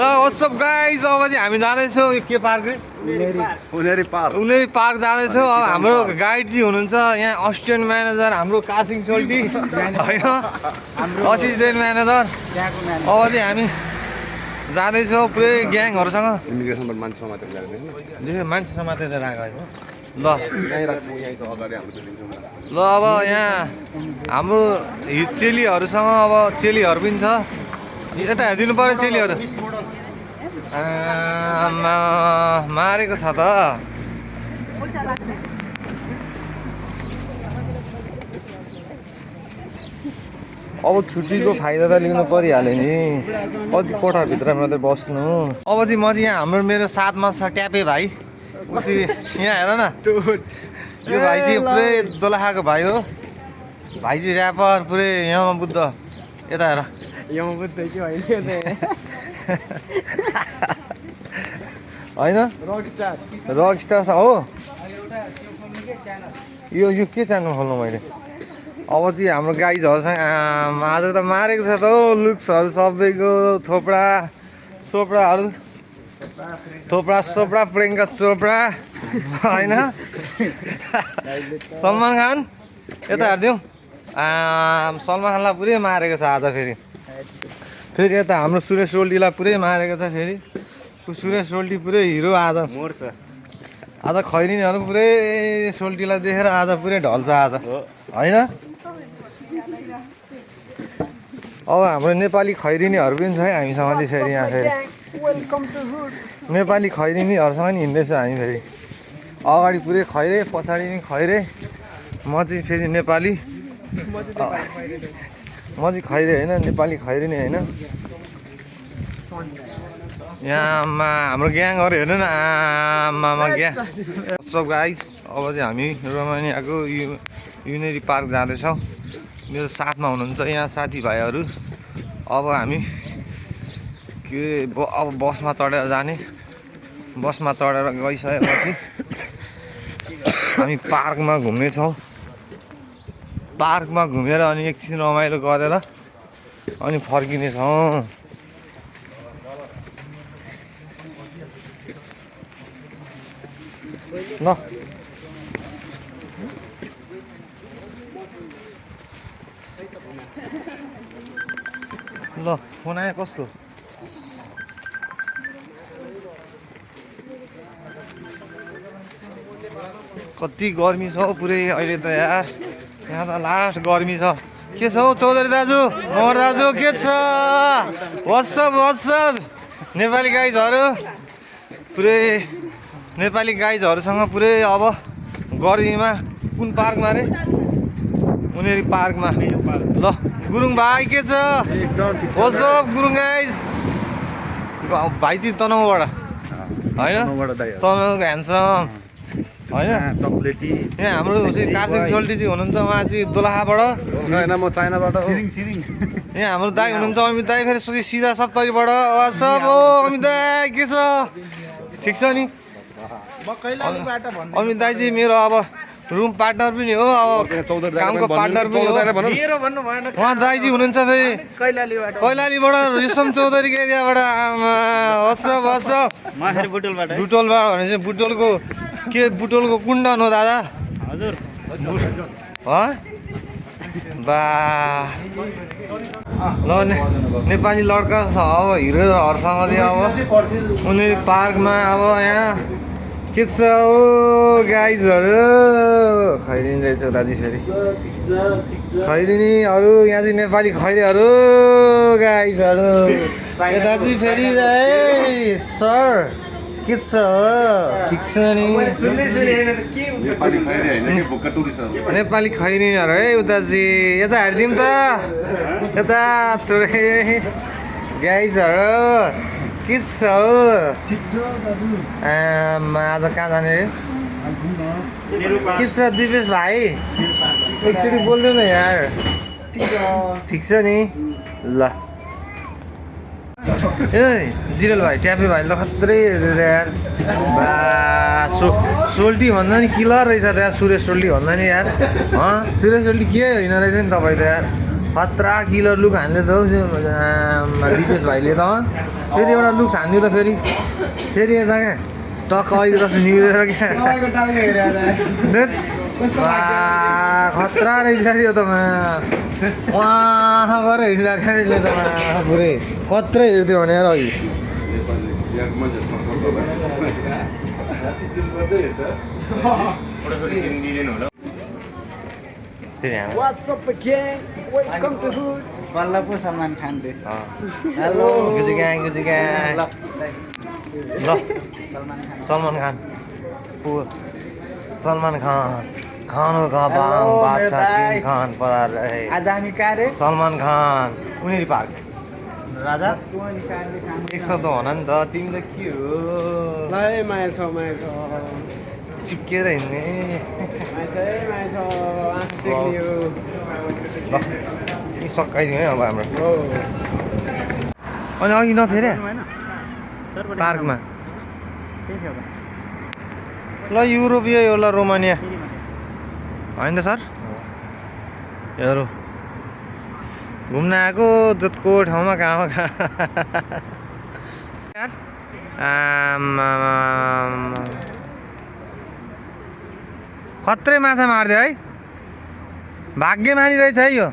ल what's up guys अब चाहिँ हामी जाँदैछौँ यो के पार्क उनेरी पार्क जाँदैछौँ। अब हाम्रो गाइड चाहिँ हुनुहुन्छ यहाँ असिस्टेन्ट म्यानेजर हाम्रो कासिङ सोल्टी होइन असिस्टेन्ट म्यानेजर। अब चाहिँ हामी जाँदैछौँ पुरै ग्याङहरूसँग। इमिग्रेसनबाट मान्छे समातेर ल्याएको मान्छे समातेर राखेको ल ल अब यहाँ हाम्रो चेलीहरूसँग अब चेलीहरू पनि छ। यता हेरिदिनु पऱ्यो चेलीहरू मारेको छ त। अब छुट्टीको फाइदा त लिनु परिहाल्यो नि, कति कोठाभित्र मात्रै बस्नु। अब चाहिँ म चाहिँ यहाँ हाम्रो मेरो साथमा छ ट्यापे भाइ। ऊ चाहिँ यहाँ हेर न, यो भाइ चाहिँ पुरै दोलाखाको भाइ हो। भाइ चाहिँ ऱ्यापर पुरै यहाँ बुद्ध। यता हेर यहाँ बुद्ध कि होइन होइन रक स्टार हो यो के च्यानल खोल्नु मैले। अब चाहिँ हाम्रो गाइजहरूसँग आज त मारेको छ त हौ लुक्सहरू सबैको। थोप्रा सोप्राहरू थोप्रा प्रियङ्का चोपडा होइन सलमान खान। यता हेरिदिउँ सलमान खानलाई पुरै मारेको छ आज। फेरि यता हाम्रो सुरेश सोल्टीलाई पुरै मारेको छ। फेरि सुरेश सोल्टी पुरै हिरो आज मोर्छ। आज खैरिनीहरू पुरै सोल्टीलाई देखेर आज पुरै ढल्छ आज होइन। अब हाम्रो नेपाली खैरिनीहरू पनि छ है हामीसँग चाहिँ। फेरि यहाँ फेरि नेपाली खैरिनीहरूसँग नि हिँड्दैछ हामी। फेरि अगाडि पुरै खैरे पछाडि नि खैरे। म चाहिँ फेरि नेपाली, म चाहिँ खैरे होइन नेपाली खैरिनी होइन। यहाँमा हाम्रो ग्याङहरू हेर्नु न आमामा ग्याङ सब गाइस। अब चाहिँ हामी रोमानियाको युनेरी पार्क जाँदैछौँ। मेरो साथमा हुनुहुन्छ यहाँ साथीभाइहरू। अब हामी के अब बसमा चढेर जाने। बसमा चढेर गइसकेपछि हामी पार्कमा घुम्नेछौँ। पार्कमा घुमेर अनि एकछिन रमाइलो गरेर अनि फर्किनेछौँ। ल ल फोन आयो कसको? कति गर्मी छ हौ पुरै अहिले त यार। यहाँ त लास्ट गर्मी छ। के छ हौ चौधरी दाजु मगर दाजु के छ? वाट्सअप नेपाली गाइजहरू पुरै नेपाली गाइजहरूसँग पुरै अब गर्मीमा कुन पार्कमा रे? उनीहरू पार्कमा। ल गुरुङ भाइ के छ? WhatsApp Gurung guys. भाइ चाहिँ तनहुबाट होइन तनहुको ह्यान्डसम होइन चक्लेटी। यहाँ हाम्रो चाहिँ कासिङ सोल्टी चाहिँ हुनुहुन्छ उहाँ चाहिँ दोलाखाबाट। म चाइनाबाट हो। यहाँ हाम्रो दाई हुनुहुन्छ अमित दाई। फेरि सिधा सप्तरीबाट वाट्सअप हो अमित दाई के छ? ठिक छ नि? अमित दाई चाहिँ मेरो अब रुम पार्टनर पनि हो, अब कामको पार्टनर पनि हो। उहाँ दाइजी हुनुहुन्छ फेरि कैलालीबाट रेशम चौधरीको एरियाबाट। वाट्सअप बुटोलबाट भनेपछि बुटोलको के बुटोलको कुण्डन हो दादा हजुर बा। ल नेपाली लड्का छ अब हिरोहरूसँग चाहिँ अब उनीहरू पार्कमा। अब यहाँ के छ हो गाइजहरू? खैरिनी रहेछ दाजु। फेरि खैरिनीहरू यहाँ चाहिँ नेपाली खैरेहरू गाइजहरू। दाजु फेरि सर के छ? ठिक छ नि? नेपाली खैरिनीहरू है उता चाहिँ। यता हेरिदिउँ त यता थोरै गाइजहरू के छ हो? आज कहाँ जाने रे? के छ दिपेश भाइ? एकचोटि बोलिदिउँ न यार। ठिक छ नि? ल ए जिरेल भाइ ट्यापे भाइ ल खत्रै हेर्दै यार। बा सोल्टी भन्दा नि किलर रहेछ त यार। सुरेश सोल्टी भन्दा नि यार। सुरेश सोल्टी के होइन रहेछ नि तपाईँ त यार। खतरा किलर लुक हान्दै त हौ दिपेश भाइले त फेरि एउटा लुक हान्दियो त फेरि यता क्या टक्क अहिले जस्तो निहुरेर क्या धुत। खतरा रहेछ यो त उहाँ गएर हिँडिरहेको यसले त पुरै खत्रै हेर्थ्यो भनेर अहिले फेरि हामी What's up again? Welcome to Hood. बल्ल पो सलमान खान रे हेलो गुजी ग्याङ ल सलमान खान को सलमान खान खानु गबाङ बादशाह किङ खान परार रहे आज हामी कहाँ रे सलमान खान उनीहरू पार्क राजा कुमारी खानले खानु एक शब्द भन नि त तिमी त के हो ल माया छ चिप्केर हिँड्ने माया छ आँसु सिक्ने हो ल यी सकाइदिउँ है अब हाम्रो अनि अघि नफेरे पार्कमा ल युरोपीय हो ल रोमानिया होइन त सर हेरौँ घुम्न आएको जतको ठाउँमा कहाँ खत्रै माछा मारिदियो है भाग्यमानी रहेछ है यो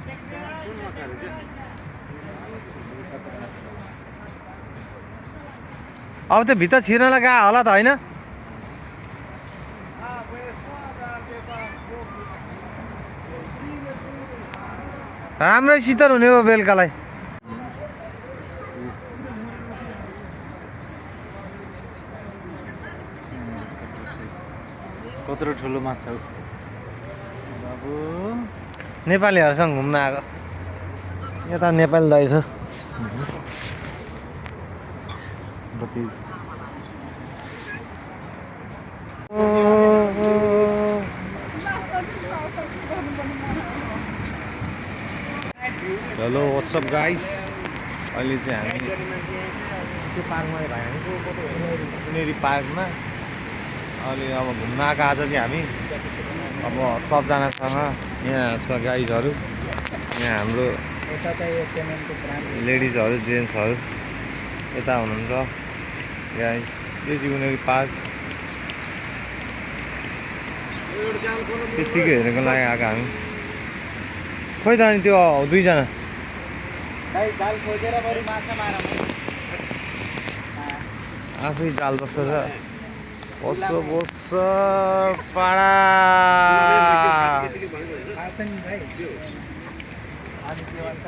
अब त्यो भित्र छिर्नलाई गएको होला त होइन राम्रै शीतल हुने हो बेलुकालाई कत्रो ठुलो माछा हो बाबु नेपालीहरूसँग घुम्न आएको यता नेपाली दाइ छ हेलो व्हाट्सअप गाइस अहिले चाहिँ हामी त्यो पार्कमा भाइको उनीहरू पार्कमा अहिले अब घुम्न आएको आज चाहिँ हामी अब सबजनासँग यहाँ छ गाइजहरू यहाँ हाम्रो यता चाहिँ यो च्यानलको ब्रान्ड लेडिजहरू जेन्ट्सहरू यता हुनुहुन्छ गाइज यो चाहिँ उनीहरू पार्क त्यत्तिकै हेर्नुको लागि आएको हामी खोइ त अनि त्यो दुईजना भाइ जाल खोजेर बरु माछा मारौँ आफै जाल जस्तो छ बस्छ बस्छ पाडा नि भाइ अनि त्यो अन्त